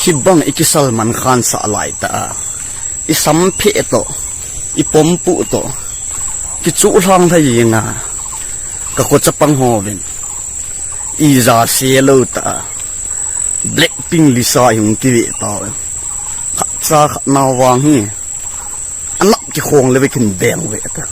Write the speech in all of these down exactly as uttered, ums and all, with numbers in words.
Hibang i kisal man khan sah lai ta a, i samphe to, i pompu to, kichuh lhang thei inga, ka ko chapang ho vin, i ja se lo ta a, Blackpink Lisa i hung kive ta u. Khat cha khat nau vang hi, anap kikhong le ve kin beng ve ta.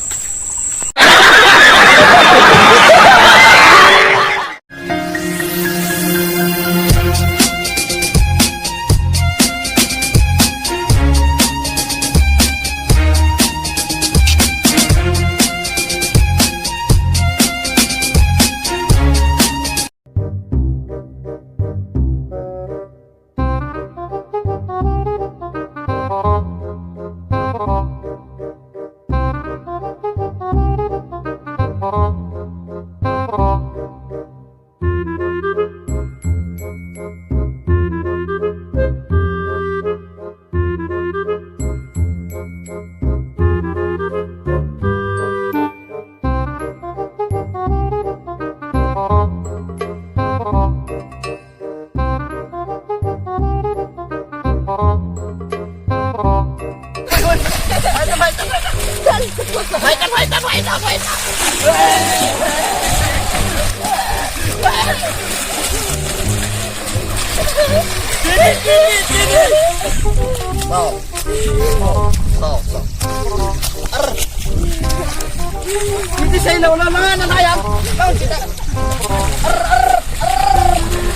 Sao? Sao? Sao? Ar. Hindi sa ilaw na, na, na, na, yan. Tawag kita. Ar, ar, ar.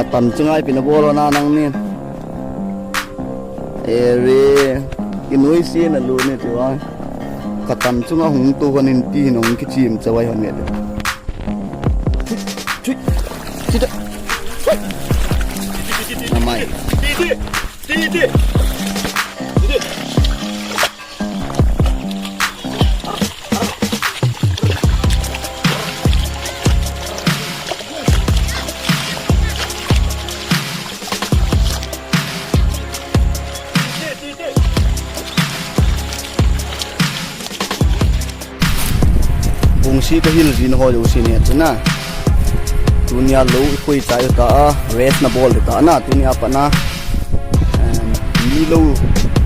Katan chunga ipi nabol u na nangni. Ere, kinoi se nalu ni tua. Katan chunga hung tu hon in ti hin hung kichim chawai hon nge. Chui, chui, chui. Namai. Bungsi ka hil jin ho jouse ni chuna. Tunia lou i khoi chai u ta a, rest nabol u ta na, tunia pat na. Em, mi lou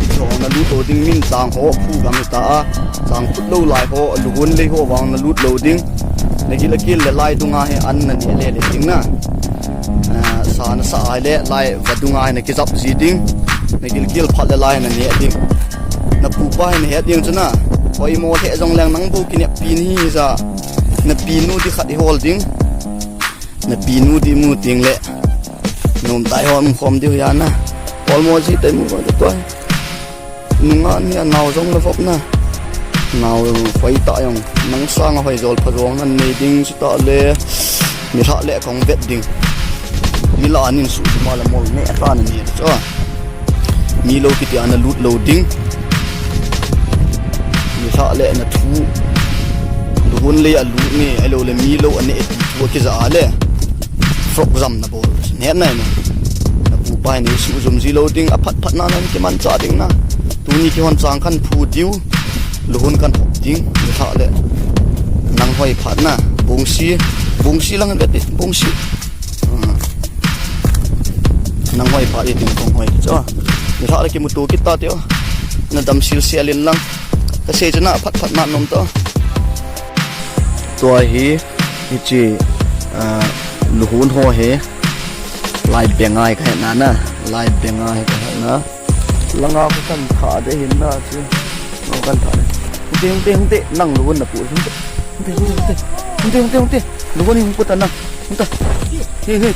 i chong nalut lou ding, min chang ho phu gam u ta a, chang phut lou lai ho, luhun lei ho vang nalut lou ding. Nagil akil le lai dunga hi an nane le le ding na. Ah, sa nasa ai le lai vadunga hi nakijap ji ding. Nagil kil phat le lai nane ding. Napupa hi nahet ding chuna. Hoimo lheh jong leng nang bou kineppi nahi ja. Napinu di khat i hol ding. Napinu di mu ding le. Nom tai hom khom diu ya na. Hoimo ji tai mu ko toi. Nunga ni a nao jong la vop na. Nao hoi ta jong. Nang sanga hoi jol pha jong nan nei ding chu ta le. Mi lha le kong vet ding. Mi la nin su ma la mol ne ta na ni cho. Mi lou kiti ana lut lou ding. Mi lha le na thu. Lu hun le a lut ne, ai lou le mi lou ane ti thu ki ja le. Frog jam na bol. Ne nai na. Napupa hi nei su jum ji lou ding, aphat phat na nan kimancha ding na. Tuni kihon chang kan phu diu. Luhun kan hop ding, ni kha le. Nang hoi phat na, bungsi, bungsi lang veti, bungsi. Ah. Nang hoi phat i ding kong hoi. Cho. Ni kha le kimuto kita tio. Na dam sil sia lin lang. Ka sei chana phat phat na nom to. Tua hi, hichi, ah, luhun ho he. Lai bengai ka hena na. Lai bengai ka hena. Langa ko kan tha de hin na chu. Ko kan tha de. Hung te, hung te, hung te. Nang lu na pu. Hung te. Hung te, hung te, hung te. Hung te, hung te, hung te. Lu ni hung pu ta na. Hung ta. He, he.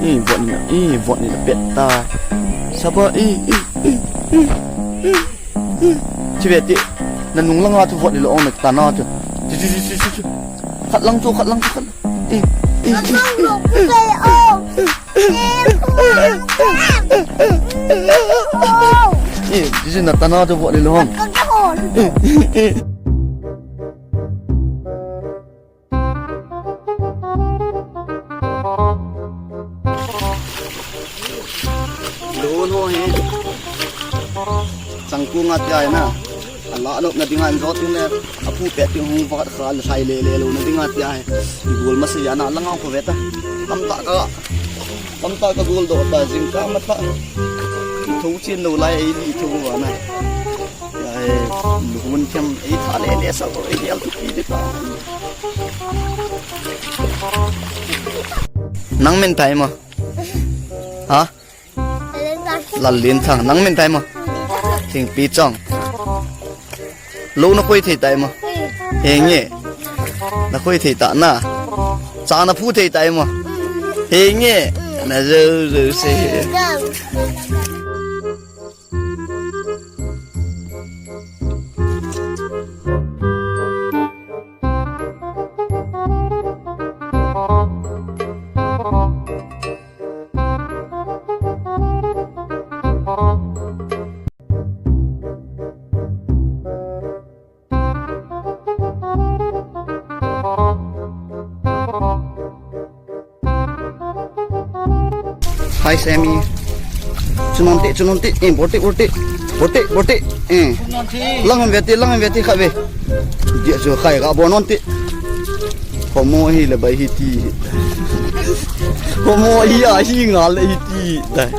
Ih, vot ni na. Ih, vot ni na pet ta. Saba, ih, ih, ih, ih, ih. Chi ve ti, na nung langa chu vot ni lo ong na ta na chu. Chu, chu, chu. Khat lang chu, khat lang chu, khat lang. Eh, eh, eh, eh. Eh, chi, chi na ta na chu vot ni lo ong. Eh, eh, eh. Lun ho hi. Changkung a tia hi na. A la nop na dinga in jot in le. A pu pet in hung vat kha le sai le le lo na dinga tia hi. I gol ma se ya na langa ko ve ta. Tam ta ka. Tam ta ka gol do ta jing ka ma ta. Tho chin lo lai ei li tho va na. Ai, lu hun thiam, ei tha le le sa ko, ei al tu pi de ta. Nang min tai mo? Ha? Lalin Thang. Nang min tai mo? Thingpi Chong. Lo na koi thei tai mo? Henge. Na koi thei ta na. Cha na phu thei tai mo? Henge. Na jo jo se. Hi, Sammy. Chu non te, chu non te. Eh, bol te, bol te. Bol te, bol te. Eh. Lang ve te, lang ve te kha ve. Dia chu khai ga bol non te. Homo hi le bai hi ti. Homo hi a hi ngal le hi ti. Dai.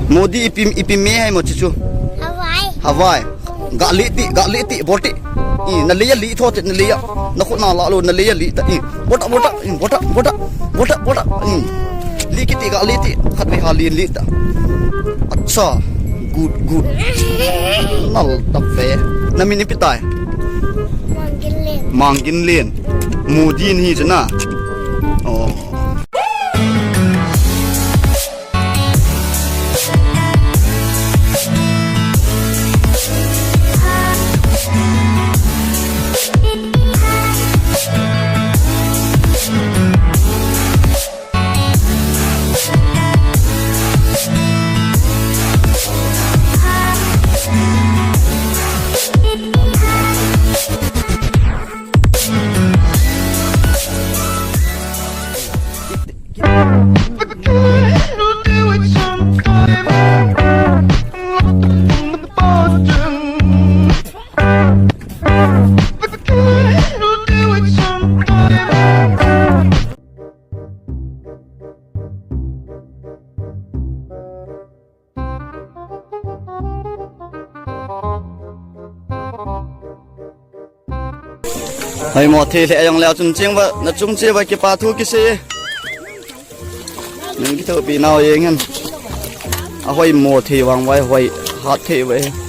Modi ipi, ipi me hai mo chichu. Hawai. Hawai. Ga li ti, ga li ti, bol ti. I, na li ya li tho ti, na li ya. Na khut na la lo, na li ya li ta. I, bol ta, bol ta, i, bol ta, bol ta, bol ta, bol ta. I. Li kiti ga li ti, khat ve ha li li ta. Acha. Good, good. Nal ta ve. Na min ipi tai? Mangin len. Mangin len. Modi ni chu na. Oh. Hoimo thei lheh jong leu chun cheng va, na chung che va kipa thu kisei. Nang kithopi nau jeng hen. Ahoimo thei vang vai hoi hat thei vai.